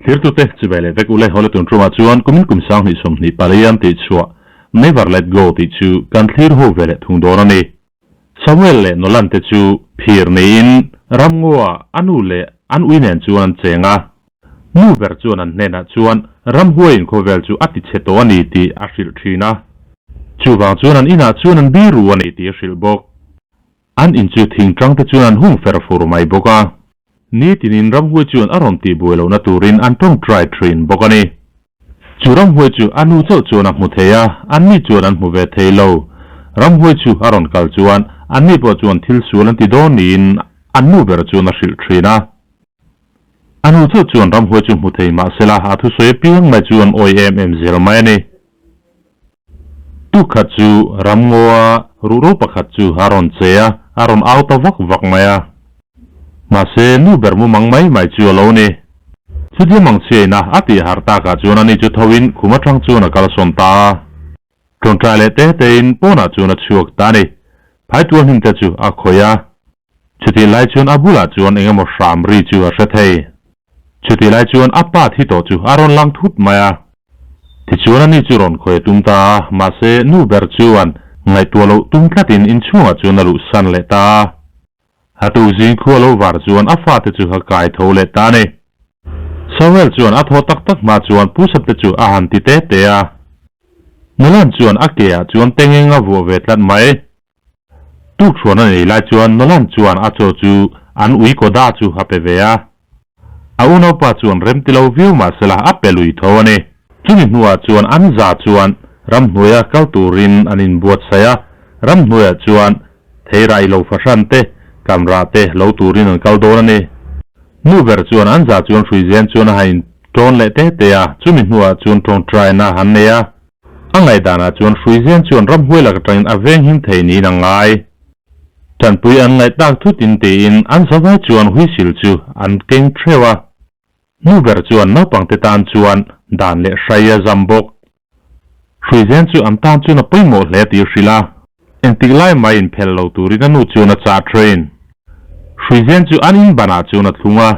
Thirtute chibai leh vek ule hawle tun tumah chuan kumin kum 2020 palian tih chhuah Never Let Go tih chu kan thlir ho ve leh thung dawn a ni. Samuel leh Nolan te chu phir niin ramngaw-ah a nu leh an ui nen chuan an cheng a. Nu ber chuan an hnenah chuan ramhuaiin khawvel chu a ti chhe tawh a ni tih a hrilh thin a. Chuvang chuan an inah chuan an biru a ni tih a hrilh bawk. An in chu thingtang te chuan an hung fer fur mai bawk a. Ni tinin ramhuai chuan a rawn tihbuai lohna turin an tawngtai thin bawk a ni. Chu ramhuai chu a nu chauh chuan a hmu thei a, anni chuan an hmu ve thei lo. Ramhuai chu a rawn kal chuan anni pawh chuan thil sual an ti dawn niin an nu ber chuan a hrilh thin a. A nu chauh chuan ramhuai chu hmu thei mah sela a thusawi apiang mai chu an awi em em zel mai a ni. Tukhat chu ramngawa ruhro pakhat chu a rawn che a, a rawn au ta vak vak mai a. Mahse, nu ber mumang mai mai chu a lo ni. Chutia mangchhiaina a tih harh takah chuan ani chu thoin khum atang chuan a kalsawn ta a. Tawngtai leh te tein pawnah chuan a chhuak ta a ni. Phaitual hnim te chu a khawih a. Chutih lai chuan a bulah chuan eng emaw hram ri chu a hre thei. Chutih lai chuan a pa thi tawh chu a rawn lang thut mai a. Tichuan ani chu rawn khawi a tum ta a, mahse nu ber chuan ngaihtuah loh tum tlatin inchhungah chuan a luhsan leh ta a. A tu zing khua lo var chuan a fate chu a kai tho leh ta a ni. Samuel chuan a thaw tak tak hma chuan push-up te chu a han ti te te a. Nolan chuan a ke ah chuan tengeng a vuah ve tlat mai. Tukthuan a nei lai chuan Nolan chuan a chaw chu an ui Koda chu a pe ve a. A unaupa chuan rem ti lo viau mah sela a pe lui tho a ni. Chumi hnuah chuan an za chuan ramhnuaia kal turin an inbuatsaih a, ramhnuaiah chuan theirai lo fahran te, kamrah te lo turin an kal dawn a ni. Nu ber chuan an za chuan hruizen chuan a han intawn leh te te a, chumi hnuah chuan tawngtaina han nei a. A ngaihdanah chuan hruizen chuan ramhuai lak atangin a venghim thei niin a ngai. Tanpui an ngaih tak thutin tiin an zavai chuan huisil chu an keng theuh a. Nu ber chuan naupangte tan chuan dan leh hrai a zam bawk. Hruizen chu an tan chuan a pawimawh hle tih a hrilh a. Engtik lai mai inphelh lo turin a nu chuan a chah train. Hruizen chu an in banah chuan a thlung a.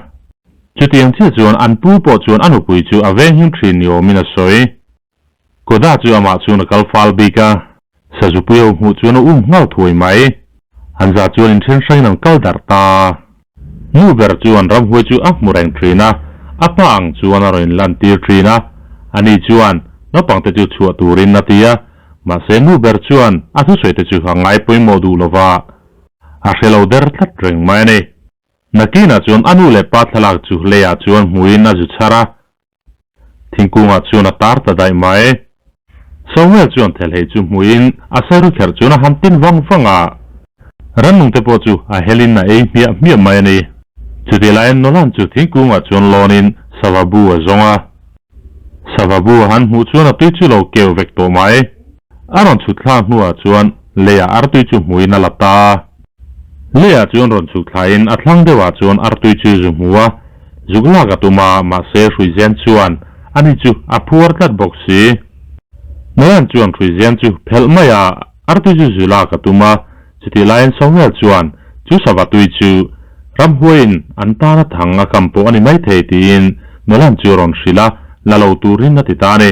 Chutiang chiah chuan an pu pawh chuan a nupui chu a venghim thin ni awmin a sawi. Koda chu amah chuan a kal fal bik a, Sazupui ho hmuh chuan a um nghal thuai mai. An za chuan inthen hrangin an kal darh ta. Nu ber chuan ramhuai chu a hmu reng thin a, a pa ang chuan a rawn inlan tir thin a. Ani chuan naupangte chu chhuah turin a ti a, mahse nu ber chuan a thusawi te chu a ngai pawimawh duh lova, a hre lo der tlat reng mai a ni. Nakinah chuan a nu leh pa thlalak chu leiah chuan hmuin a zu chhar a, Thingkungah chuan a tar ta daih mai. Samuel chuan thelhei chu hmuhin a sairu kherh chuan a han tin vang vang a. Rannung te pawh chu a helin a ei hmiah hmiah mai a ni. Chutih laiin Nolan chu thingkungah chuan lawnin sava bu a zawng a. Sava bu a han hmuh chuan a tui chu lo keu vek tawh mai. A rawn chhut thlak hnuah chuan leiah artui chu hmuhin a la ta a. Leiah chuan rawn chhuk thlain a thlang deuhah chuan artui chu zu hmu a, zuk lak a tum a, mahse Hruizen chuan ani chu a phuar tlat bawk si. Nolan chuan Hruizen chu phelh mai a, artui chu zu lak a tum a, chutih laiin Samuel chuan chu sava tui chu ramhuaiin an tana thang a kam pawh a ni maithei tiin Nolan chu a rawn hrilh a, la lo turin a ti ta a ni.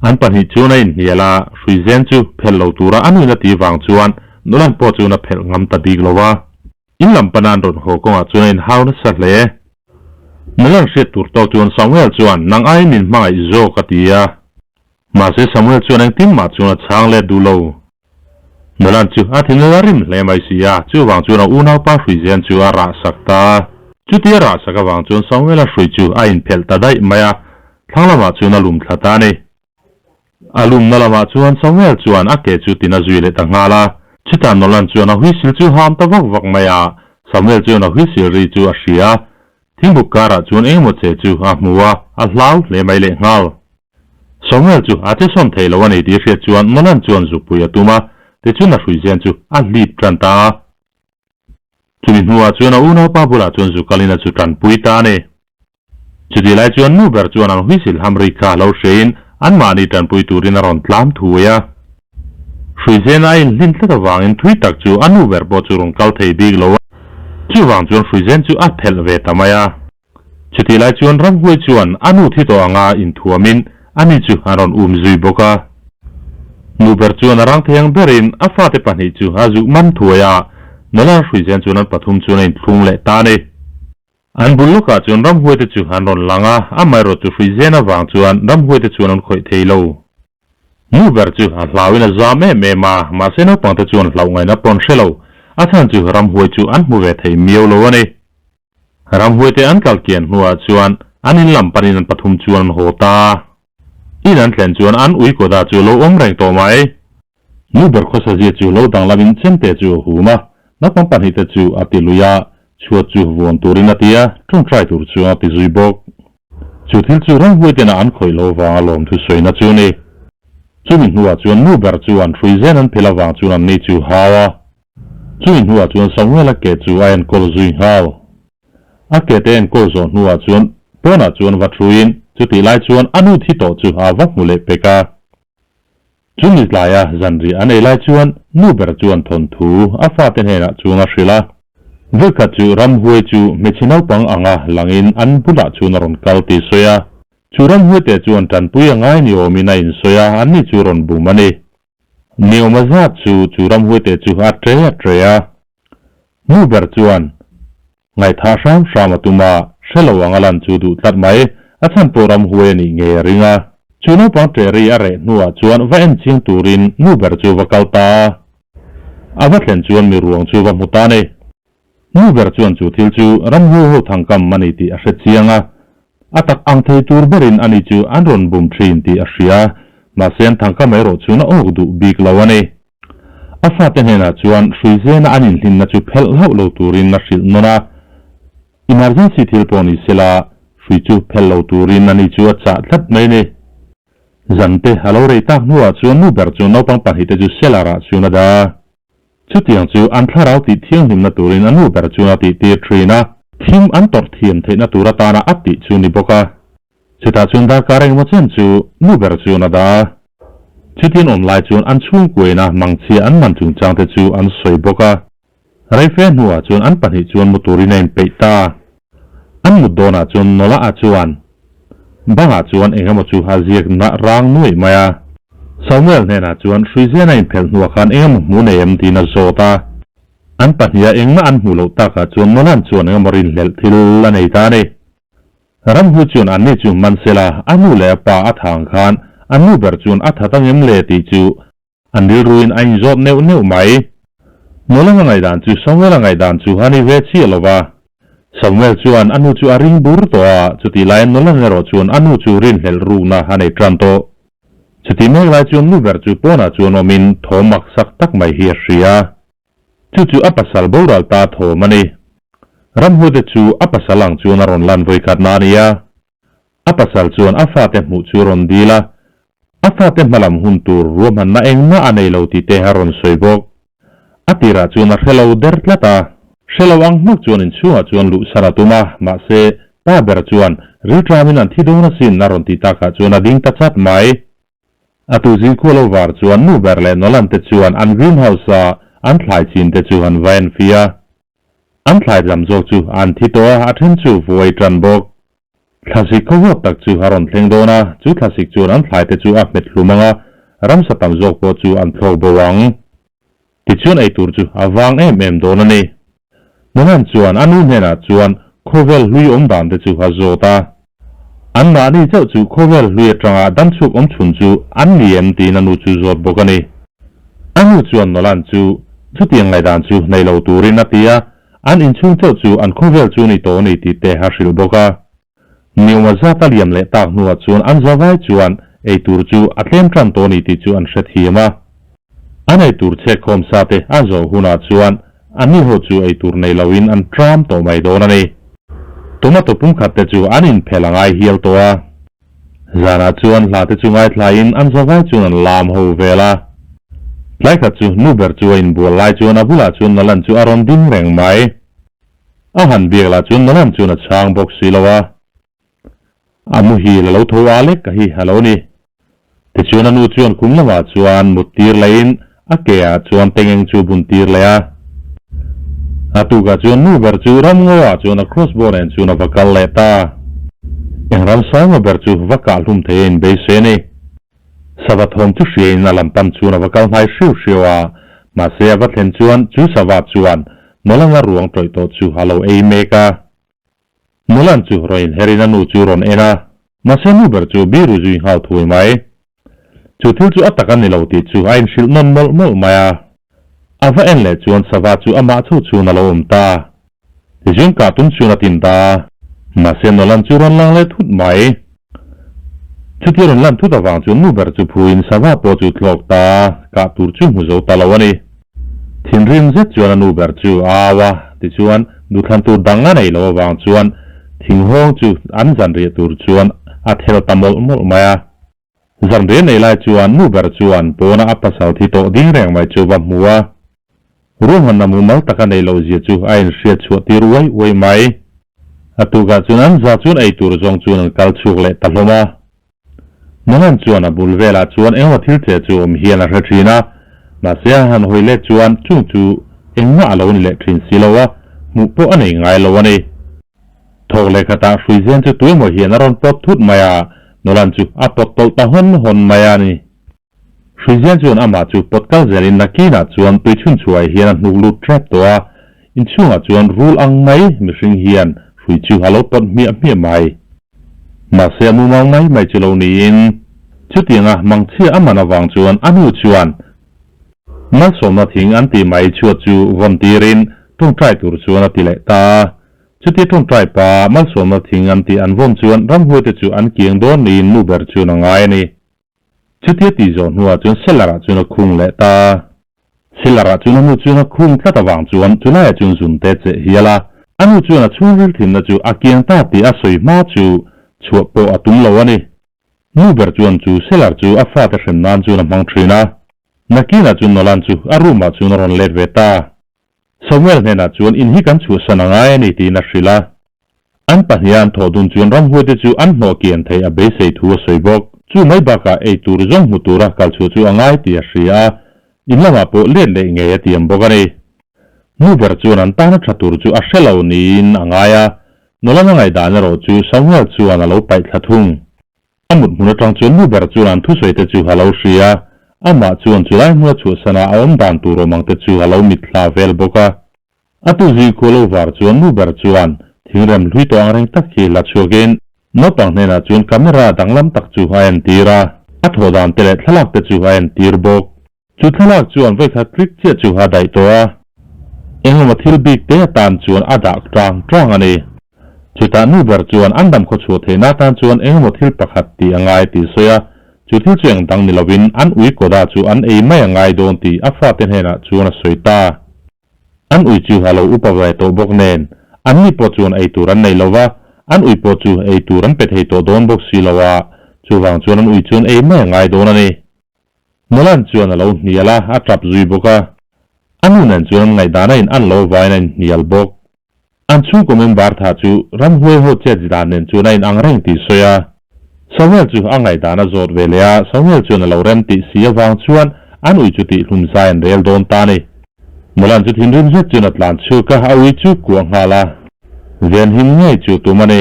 An pahnih chuan a inhnial a, Hruizen chu phelh lo tura a nuin a tih vang chuan Nolan pawh chuan a phelh ngam ta bik lo a. In lam pana an rawn haw kawngah chuan a inhau nasa hle. Nolan hriat tur tawk chuan Samuel chuan nang aiin min hmangaih zawk a ti a. Mahse Samuel chuan engtin mah chuan a chhang let duh lo. Nolan chu a thinlung a rim hle mai si a, chuvang chuan a unaupa Hruizen chu a rah sak ta. Chutia rah sak avang chuan Samuela hrui chu a inphelh ta daih mai a, thlang lamah chuan a lum thla ta a ni. A lumna lamah chuan Samuel chuan a ke chu tin a zui leh ta nghal a, chutah Nolan chuan a huisil chu ham ta vak vak mai a, Samuel chuan a huisil ri chu a hria a, thingbuk karah chuan engemaw che chu a hmu a, a hlau hle mai lehnghal. Samuel chu a che sawn thei lo a ni tih hriat chuan Nolan chuan zukpui a tum a, tichuan a hruizen chu a hlip tan ta a. Chumi hnuah chuan a unaupa bulah chuan zu kalin a zu tanpui ta a ni. Chutih lai chuan nu ber chuan an huisil ham ri kha lo hrein anmahni tanpui turin a rawn tlam thui a. Hruizen a inhlin tlat avangin thui tak chu a nu ber pawh chu rawn kal thei bik lo a, chuvang chuan hruizen chu a phelh ve ta mai a. Chutih lai chuan ramhuai chuan a nu thi tawh anga inthuamin ani chu a rawn um zui bawk a. Nu ber chuan a rang thei ang berin a fate pahnih chu a zuh man thuai a, Nolan hruizen chuan an pathum chuan a inthlung leh ta a ni. An bul lawkah chuan ramhuaite chu an rawn lang a, amaherawh chu hruizen avang chuan ramhuaite chuan an khawih thei lo. Nu ber chu a hlauin a zam em em a, mahse naupangte chuan hlauh ngaihna pawn hre lo, a chhan chu ramhuai chu an hmu ve thei miau lo a ni. Ramhuaite an kal kian hnuah chuan an in lam panin an pathum chuan an haw ta. In an thlen chuan an ui kawta chu lo awm reng tawh mai. Nu ber khawsazia chu lo danglamin chemte chu a hum a, naupang pahnihte chu a ti lui a, chhuat chu vuan turin a ti a, tawngtai tur chuan a ti zui bawk. Chu thil chu ramhuaitena an khawih lo vanga lawmthu sawina chu a ni. Chumi hnuah chuan nu ber chu an hrui zen an phel avang chuan anni chu hau a. Chumi hnuah chuan Samuela ke chu a enkawl zui nghal. A ke te enkawl zawh hnuah chuan pawnah chuan va thuin chutih lai chuan a nu thi tawh chu a va hmu leh pek a. Chumi tlaia zanriah an ei lai chuan nu ber chuan thawnthu a fate hnenah chuan a hrilh a. Vawikhat chu ramhuai chu hmeichhe naupang anga langin an bulah chuan a rawn kal tih sawi a. Chu ramhuaite chuan tanpui a ngai ni awmin a insawi a, anni chu rawn bum a ni. Niawma zat chu chu ramhuaite chu a tre a tre a. Nu ber chuan Ngaihthah hram hram a tum a, hre lo ang a lan chu duh tlat mai, a chhan pawh ramhuai a nih ngei a ring a. Chu naupang ṭeh ri a reh hnuah chuan va en chiang turin nu ber chu va kal ta a. A va thlen chuan mi ruang chu va hmu ta a ni. Nu ber chuan chu thil chu ramhuai ho thangkam a ni tih a hre chiang a, a tak ang thei tur berin ani chu an rawn bum ṭhin tih a hria, mahse an thangkam erawh chuan a awk duh bik lo a ni. A fate hnenah chuan hruizena an inhlimna chu phelh hlauh lo turin a hrilh nawn a, emergency thil pawh ni sela hrui chu phelh lo turin ani chu a chah tlat mai a ni. Zante a lo rei tak hnuah chuan nu ber chu naupang pahnihte chu cellar ah chuan a dah a. Chutiang chu an thlarau tih thianghlimna turin a nu ber chuan a tihtir thin a. Thim an tawrh thiam theihna tur atana a tih chu ni bawk a. Chutah chuan darkar engemaw chen chu nu ber chuan a dah a. Chutin awm lai chuan an chhungkuaina mangchhia an man chungchangte chu an sawi bawk a. Reife hnuah chuan an pahnih chuan mu turin a inpeih ta. An mut dawnah chuan Nola-a chuan bangah chuan engemaw chu a ziak nah rang nuaih mai a. Samuel hnenah chuan hruizen a inphelh hnuah khan engemaw hmu nei em tiin a zawt a. An pahniha engmah an hmuh loh takah chuan Nolan chuan engemaw rinhlelh thil a nei ta a ni. Ramhu chuan anni chu man sela, a nu leh a pa a tha ang khan a nu ber chuan a that ang em le tih chu an rilruin a inzawt neuh neuh mai. Nolan a ngaihdan chu Samuel a ngaihdan chu a ni ve chiah lo va. Samuel chuan a nu chu a ring bur tawh a, chutih laiin Nolan erawh chuan a nu chu rinhlelh rukna a nei tan tawh. Chutih mek lai chuan nu ber chu pawnah chuan awmin thawm maksak tak mai hi a hria. Chu chu a pasal boral ta thawm a ni. Ramhute chu a pasal ang chuan a rawn lan vawikhatna a ni a. A pasal chuan a fate hmuh chu a rawn dil a, a fate hmalam hun tur ruahmanna engmah a nei lo tih te a rawn sawi bawk. A tirah chuan a hre lo der tlat a. Hre lo ang hmak chuan inchhungah chuan luh san a tum a, mahse, pa ber chuan rilṭamin an thi dawn asin a rawn tih takah chuan a ding ta chat mai. A tu zingkhua lo var chuan nu ber leh Nolan te chuan an greenhouse a an thlai chin te chu an va en fi a. An thlai dam zawk chu an thi tawh a, a then chu vuai tan bawk. Thlasik khawvawt tak chu a rawn thleng dawn a, chu thlasik chuan an thlai te chu a hmet hlum ang a, ramsa tam zawk pawh chu an thlawk bo ang. Tichuan ei tur chu a vang em em dawn a ni. Nolan chuan a nu hnenah chuan khawvel hlui awm dan te chu a zawt a. Anmahni chauh chu khawvel hlui atanga damchhuk awm chhun chu an ni em tiin a nu chu zawt bawk a ni. A nu chuan Nolan chu chutiang ngaihdan chu nei lo turin a ti a, an inchhung chauh chu an khawvel chu ni tawh a ni tih te a hrilh bawk a. Niawma zat a liam leh tak hnuah chuan an zavai chuan ei tur chu a tlem tan tawh a ni tih chu an hrethiam a. An ei tur chhekkhawm sa te a zawh hunah chuan anni ho chu ei tur nei loin an tram tawh mai dawn a ni. Tomato pumkhat te chu an inphel a ngai hial tawh a. Zanah chuan hla te chu ngaithlaiin an zavai chuan an lam ho vel a. Tlai khat chu nu ber chu a inbual lai chuan a bulah chuan Nolan chu a rawn ding reng mai. A han biak lah chuan Nolan chuan a chhang bawk si lo a. A muhil a lo tho a lek ka hi a lo ni. Tichuan a nu chuan kum lamah chuan mut tir lehin a ke ah chuan tengeng chu bun tir leh a. A tukah chuan nu ber chu ramngaw ah chuan a crossbow nen chuan a va kal leh ta. Eng ramsa emaw ber chu va kah hlum thei a inbeisei a ni. Sava thawm chu hriain a lam pan chuan a va kal hnai hriau hriau a, mahse a va thlen chuan chu sava chuan Nolan-a ruang tawih tawh chu a lo ei mek a. Nolan chu rawn inherin a nu chu rawn en a, mahse nu ber chu biru zui nghal thui mai. Chu thil chu a tak a ni lo tih chu a inhrilh nawn mawlh mawlh mai a. A va en leh chuan sava chu amah chho chhun a lo awm ta. Tichuan kah tum chuan a tin ta a. Mahse Nolan chu rawn lang leh thut mai. Chutia rawn lan thut avang chuan nu ber chu phuin sava pawh chu thlawk ta a, kah tur chu hmu zo ta lo a ni. Thinrim zet chuan a nu ber chu a au a, tichuan duhthlan tur dang a nei lo avang chuan thinghawng chu an zanriah tur chuan a thel ta mawlh mawlh mai a. Zanriah nei lai chuan nu ber chuan pawna a pasal thi tawh ding reng mai chu va hmu a, ruahmanna mumal taka nei loh zia chu a inhriat chhuah tir uai uai mai. A tukah chuan an za chuan ei tur zawng chuan an kal chhuak leh ta hlawm a. Nolan chuan a bul velah chuan engemaw thil che chu awm hian a hre thin a, mahse a han hawi let chuan chung chu engmah a lo ni leh thin si lo a, hmuh pawh a nei ngai lo a ni. Thawk leh khatah hruizen chu tuemaw hian a rawn pawt thut mai a, Nolan chu a pawt tawlh ta hawn hawn mai a ni. Hruizen chuan amah chu pawt kal zelin nakinah chuan tui chhun chhuah hian a hnuk lut tep tawh a, inchhungah chuan rul ang mai mihring hian hrui chu a lo pawt hmiah hmiah mai. Mahse a mumang mai mai chu lo niin chutianga mangchhia a man avang chuan a nu chuan malsawmna thing an tih mai chhuat chu vawn tirin tawngtai tur chuan a ti leh ta a. Chutia tawngtai pa malsawmna thing an tih an vawn chuan ramhuaite chu an kiang dawn niin nu ber chuan a ngai a ni. Chutia tih zawh hnuah chuan cellar ah chuan a khung leh ta a. Cellar ah chuan a nu chuan a khung tlat avang chuan chulaiah chuan zun te cheh hial a. A nu chuan a chhungril thinna chu a kiang ta tih a sawi hma chu chhuah pawh a tum lo a ni. Nu ber chuan chu cellar chu a fate hrem nan chuan a hmang thin a. Nakinah chuan Nolan chu a room ah chuan a rawn let ve ta. Samuel hnenah chuan in hi kan chhuahsan a ngai a ni tiin a hrilh a. An pahniha an thawh dun chuan ramhuaite chu an hnawh kian theih a beisei thu a sawi bawk. Chu mai bakah ei tur zawng hmu tura kal chhuah chu a ngai tih a hria a, in lamah pawh let leh ngei a tiam bawk a ni. Nu ber chuan an tana tha tur chu a hre lo niin a ngai a, Nolan a ngaihdan erawh chu Samuel chuan a lo paih thla thung. A mut hmun atang chuan nu ber chuan an thusawi te chu a lo hria a, amah chuan chulai hmuna chhuahsana a awm dan tur awm ang te chu a lo mitthla vel bawk a. A tu zui khu lo var chuan nu ber chuan thingrem hlui tawh ang reng tak hi la chhuakin naupang hnenah chuan camera danglam tak chu a entir a, a thawh dan te leh thlalak te chu a entir bawk. Chu thlalak chuan vawikhat click chiah chu a daih tawh a, engemaw thil bik te atan chuan a dah tang tang a ni. Chutah nu ber chuan an dam khaw chhuah theihna atan chuan engemaw thil pakhat tih a ngai tih sawi a, chu thil chu eng dang ni lovin an ui kawda chu an ei mai a ngai dawn tih a fate hnenah chuan a sawi ta. An ui chu a lo upa ve tawh bawk nen, anni pawh chuan ei tur an nei lo va, an ui pawh chu ei tur an pe thei tawh dawn bawk si lo a, chuvang chuan an ui chuan ei mai a ngai dawn a ni. Nolan chuan a lo hnial a, a tap zui bawk a. A nu nen chuan an ngaihdan a in an lo vain a inhnial bawk. An chhungkaw member tha chu ramhuai ho chet dan nen chuan a in ang reng tih sawi a. Samuel chu a ngaihdan a zawt ve leh a, Samuel chuan a lo rem tih si avang chuan an ui chu tih hlum zai an rel dawn ta a ni. Nolan chu thinrim zet chuan a tlan chhuk a, a ui chu kuah nghal a. Venhim ngei chu tum a ni.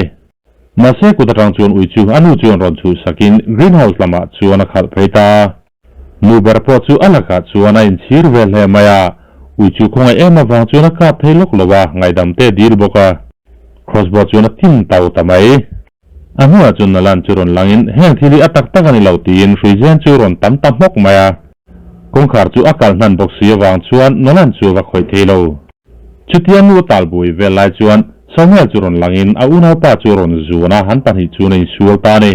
Mahse kut atang chuan ui chu a nu chuan rawn chhuh sakin greenhouse lamah chuan a khalh phei ta. Nu ber pawh chu a lakah chuan a inchhir ve hle mai a, ui chu khawngaih em avang chuan a kap thei lawk lo a, ngaihdam te dil bawk a. Crossbow chuan a tin tau ta mai. A hnuah chuan Nolan chu rawn langin heng thil hi a tak tak a ni lo tiin hruizen chu rawn tam ta hmawk mai a. Kawngkhar chu a kal hnan bawk si avang chuan Nolan chu a va khawih thei lo. Chutia nu talbui vel lai chuan Samuel chu rawn langin a unaupa chu a rawn zuan a, an pahnih chuan a insual ta a ni.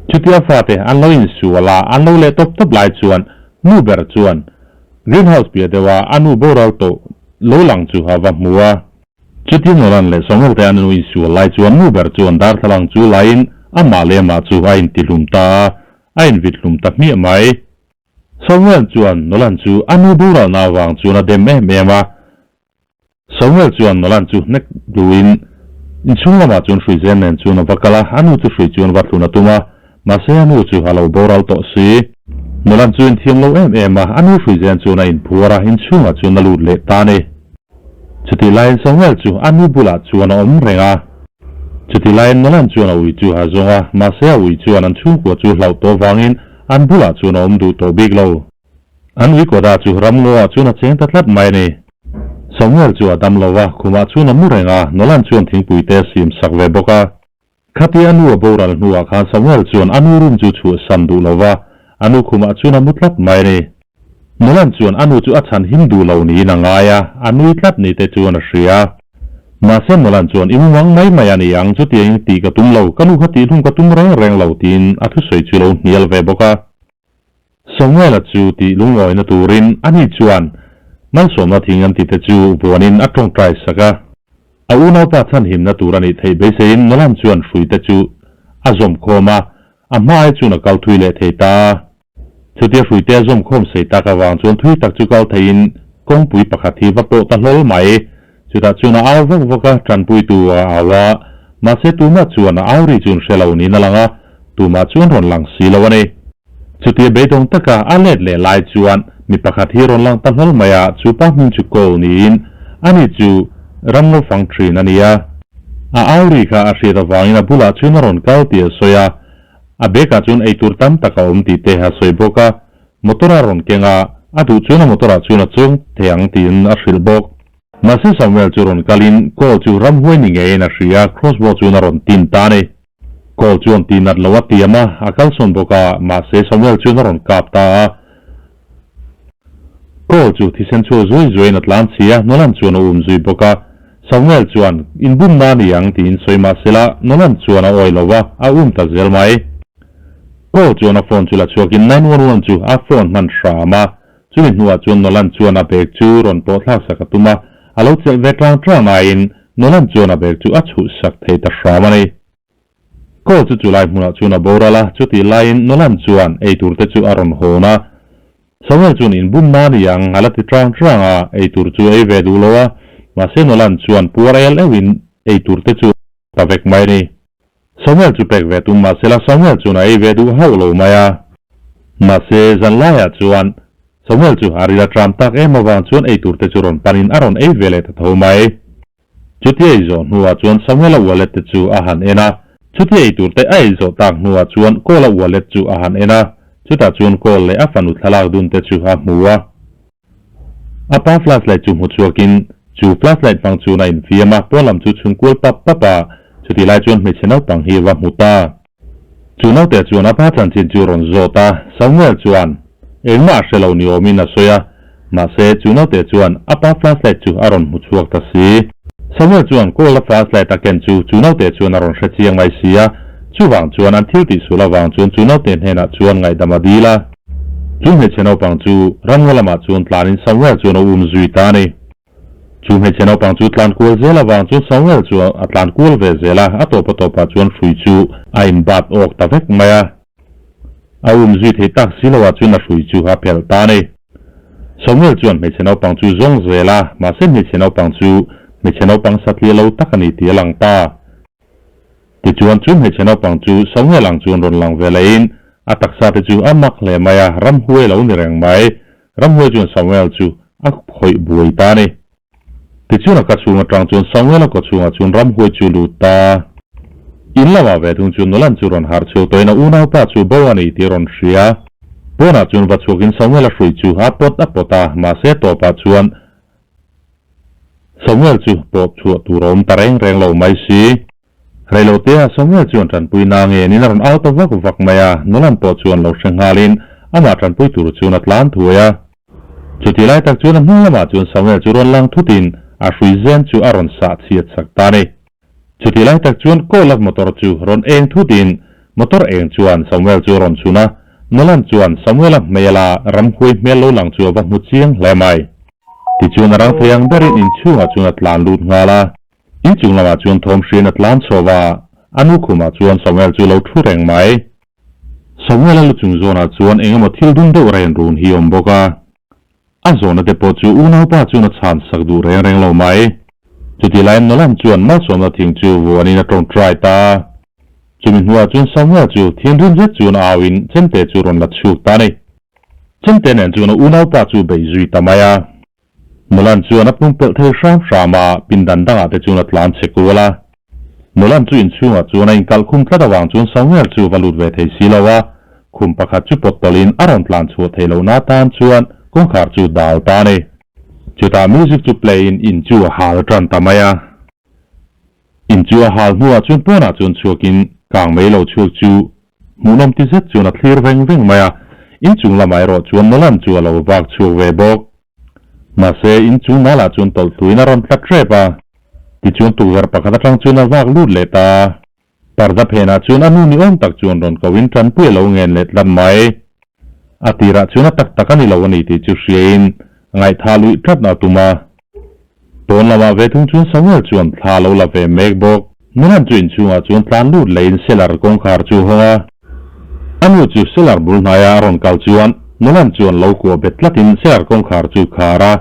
Chutia fate an lo insual a, an lo leh tawp tawp lai chuan nu ber chuan greenhouse piah deuha a nu boral tawh lo lang chu a va hmu a. Chutia Nolan leh Samuel te an nu insual lai chuan nu ber chuan darthlalang chu laiin amah leh amah chu a intihlum ta a, a invithlum ta hmiah mai. Samuel chuan Nolan chu a nu boralna avang chuan a dem em em a. Samuel chuan Nolan chu hnek duhin inchhung lamah chuan hruizen nen chuan a va kal a, a nu chu hrui chuan va thlun a tum a, mahse a nu chu a lo boral tawh si. Nolan chu inthiam lo em em a, a nu hruizen chuan a inphuar a, inchhungah chuan a lut leh ta a ni. Chutih laiin Samuel chu a nu bulah chuan a awm reng a. Chuti laiin Nolan chuan a ui chu a zawng a, mahse a ui chuan an chhungkua chu hlauh tawh vangin an bulah chuan a awm duh tawh bik lo. An ui kawta chu ramngaw ah chuan a cheng ta tlat mai a ni. Samuel chu a dam lo va, khumah chuan a mu reng a, Nolan chuan thingpui te a sim sak ve bawk a. Khatia a nu a boral hnuah khan Samuel chuan a nu room chu chhuahsan duh lo va, a nu khumah chuan a mu tlat mai a ni. Nolan chuan a nu chu a chhan him duh lo niin a ngai a, a nui tlat ni te chuan a hria. Mahse Nolan chuan i mumang mai mai a ni ang, chutiangin tih ka tum lo, ka nu kha tihhlum ka tum reng reng lo tiin a thusawi chu lo hnial ve bawk a. Samuela chu tih lungawina turin ani chuan malsawmna thing an tite chu vuanin a tawngtai sak a. A unaupa chhanhimna tur a nih theih beiseiin Nolan chuan hruite chu a zawm khawm a, a hma ai chuan a kal thui leh thei ta a. Chutia hruite a zawm khawm sei tak avang chuan thui tak chu kal theiin kawngpui pakhat hi va pawh ta hlawl mai. Chutah chuan a au vak vak a, tanpuitu a au a, mahse tumah chuan a au ri chu an hre lo niin a lang a, tumah chu an rawn lang si lo a ni. Chutia beidawng taka a let leh lai chuan mi pakhat hi rawn lang ta hlawl mai a, chu pa hming chu Cole niin ani chu ramngaw fang thin a ni a. A au ri kha a hriat avangin a bulah chuan a rawn kal tih a sawi a, a bag ah chuan eitur tam tak a awm tih te a sawi bawk a, motor a rawn keng a, a duh chuan a motor ah chuan a chuang thei ang tiin a hrilh bawk. Mahse Samuel chu rawn kalin Cole chu ramhuai ni ngeiin a hria, crossbow chuan a rawn tin ta a ni. Cole chuan ti nat lo a tiam a, a kalsawn bawk a, mahse Samuel chuan a rawn kap ta a. Cole chu thisen chhuak zuai zuaiin a tlan chhi a, Nolan chuan a um zui bawk a. Samuel chuan, Inbumna a ni ang tiin sawi mahsela Nolan chuan a awi lo va, a um ta zel mai. Cole chuan a phone chu la chhuakin 911 chu a phone hman hram a, Chumi hnuah chuan Nolan chuan a bag chu rawn pawh thlak sak a tum a, a lo chelh ve tlang tlang aiin Nolan chuan a bag chu a chhuh sak thei ta hram a ni. Call chu chulai hmunah chuan a boral a, chutih laiin Nolan chuan eitur te chu a rawn hawn a. Samuel chuan inbum na ni ang a la ti tlang tlang a, eitur chu ei ve duh lo a, mahse Nolan chuan puar el euhin eitur te chu ta vek mai a ni. Samuel chu pek ve tum mahsela Samuel chuan a ei ve duh hauh lo mai a. Mahse, zan laiah chuan Samuel chu a ril a tram tak em avang chuan ei tur te chu rawn panin a rawn ei ve leh ta tho mai. Chutia ei zawh hnuah chuan Samuela wallet te chu a han en a. Chutia ei tur te a ei zawh tak hnuah chuan Kawla wallet chu a han en a. Chutah chuan Kawl leh a fanu thlalak dun te chu a hmu a. A pa flashlight chu hmu chhuakin chu flashlight hmang chuan a infiam a, pawn lam chu chhun kual pap pap a, chutih lai chuan hmeichhe naupang hi va hmu ta. Chu naute chuan a pa chanchin chu rawn zawt a, Samuel chuan engmah a hre lo ni awmin a sawi a, mahse chu naute chuan a pa flashlight chu a rawn hmu chhuak ta si. Samuel chuan kawl a flashlight a ken chu chu naute chuan a rawn hre chiang mai si a, chuvang chuan an thil tihsual avang chuan chu naute hnenah chuan ngaihdam a dil a. Chu hmeichhe naupang chu ramngaw lamah chuan tlanin Samuel chuan a um zui ta a ni. Chu hmeichhe naupang chu tlan kual zel avang chuan Samuel chu a tlan kual ve zel a, a tawp a tawpah chuan hrui chu a inbat awk ta vek mai a. A um zui thei tak si loah chuan a hrui chu a phelh ta a ni. Samuel chuan hmeichhe naupang chu zawng zel a, mahse hmeichhe naupang chu hmeichhe naupang satliah lo tak a ni tih a lang ta. Tichuan chu hmeichhe naupang chu Samuel ang chuan rawn lang ve lehin a taksa te chu a mak hle mai a, ramhuai lo ni reng mai. Ramhuai chuan Samuel chu a khawih buai ta a ni. Tichuan a ka chhung atang chuan Samuel a kaw chhungah chuan ramhuai chu lut ta. In lamah ve thung chuan Nolan chu rawn harh chhuak tawhin a unaupa chu bo a ni tih a rawn hria. Pawnah chuan va chhuakin Samuel a hrui chu a pawt a pawt a, mahse tawpah chuan Samuel chu pawp chhuah tur a awm ta reng reng lo mai si. Reilotea Samuel chuan tanpui na ngenin a rawn au ta vak vak mai a, Nolan pawh chuan lo hre nghalin amah tanpui tur chuan a tlan thuai a. Chutih lai tak chuan a hnung lamah chuan Samuel chu rawn lang thutin a hrui zen chu a rawn sah chhiat sak ta a ni. Chutih lai tak chuan Kawlak motor chu rawn eng thutin motor eng chuan Samuel chu a rawn chhun a, Nolan chuan Samuel-a hmela ramhuai hmel lo lang chu a va hmu chiang hle mai. Tichuan a rang thei ang berin inchhungah chuan a tlan lut nghal a. Inchung lamah chuan thawm hriain a tlan chho va, a nu khumah chuan Samuel chu lo thu reng mai. Samuel-a lu chung zawnah chuan eng emaw thil dum deuh ren run hi a awm bawk a. A zawhna te pawh chu unaupa chuan a chhan sak duh reng reng lo mai. Chutih laiin Nolan chuan malsawmna thing chu vuanin a tawngtai ta a. Chumi hnuah chuan Samuel chu thinrim zet chuan a auin chemte chu rawn la chhuk ta a ni. Chemte nen chuan a unaupa chu bei zui ta mai a. Nolan chuan a pumpelh thei hram hram a, pindan dangah te chuan a tlan chhe kual a. Nolan chu inchhungah chuan a inkalh khum tlat avang chuan Samuel chu va lut ve thei si lo a, khum pakhat chu pawt tawlhin a rawn tlan chhuah theih lohna atan chuan kawngkhar chu dal ta a ni. Chutah music chu play in in chu a hal tan ta mai a. In chu a hal hnuah chuan pawnah chuan chhuakin kang mai lo chhuak chu hmuhnawm ti zet chuan a thlir veng veng mai a, inchung lamah erawh chuan Nolan chu a lo vak chhuak ve bawk. Mahse, inchung nalah chuan tawlh thuin a rawn tla ṭep a, tichuan tukverh pakhat aṭang chuan a vak lut leh ta a. Parda phenah chuan a nu ni awm tak chuan rawn koin ṭanpui a lo ngen leh tlat mai. A tirah chuan a tak tak a ni lo a ni tih chu hriain ngaihthah luih tlatna a tum a. Pawn lamah ve thung chuan Samuel chuan thla a lo la ve mek bawk. Nulan chu inchhungah chuan tlan lut lehin cellar kawngkhar chu a hawng a. A nu chu cellar bul hnaia a rawn kal chuan Nulan chuan lo kuah bet tlatin cellar kawngkhar chu khar a.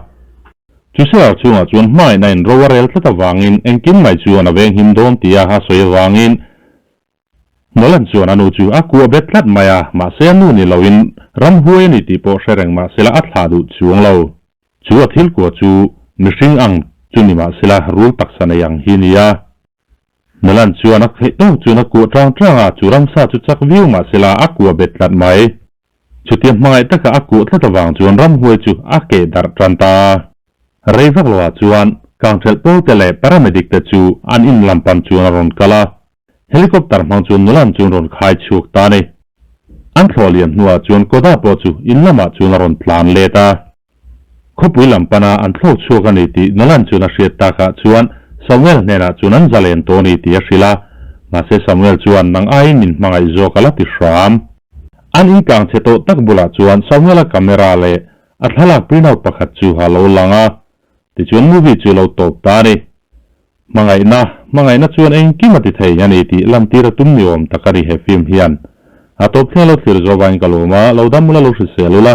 Chu cellar chhungah chuan hmain a inro a rel tlat avangin engkim mai chuan a venghim dawn tia a sawi avangin Nolan chuan a nu chu a kuah bet tlat mai a, mahse a nu ni loin ramhuai a ni tih pawh hre reng mahsela a thlah duh chuang lo. Chu a thil kuah chu mihring ang chu ni mahsela rul taksa nei ang hi nia. Nolan chuan a theih tawk chuan a kuah tang tang a, chu ramsa chu chak viau mahsela a kuah bet tlat mai. Chutia hmangaih taka a kuah tlat avang chuan ramhuai chu a keh darh tan ta. Rei vak loah chuan kangthelh pawlte leh paramedic te chu an in lam pan chuan a rawn kal a. Helicopter hmang chuan nulan chuan rawn khai chhuak ta a ni. An thlawh liam hnuah chuan Koda pawh chu in lamah chuan a rawn tlan let a. Khawpui lam pana an thlawk chhuak a ni tih Nolan chuan a hriat takah chuan Samuel hnenah chuan an zalen tawh a ni tih a hrilh a. Mahse Samuel chuan nang aiin min hmangaih zawk a la ti hram. An inkang chhe tawh tak bulah chuan Samuel-a camera leh a thlalak printout pakhat chu a lo lang a. Tichuan movie chu lo tawp ta a ni. Hmangaihna, hmangaihna chuan engkim a ti thei a ni tih lantir a tum ni awm tak a ni he film hian. A tawp thleng lo thlir zawh vangin ka lawm a, lo dam ula lo hrisel ula.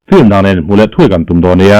Film dang nen hmu leh thuai kan tum dawn nia.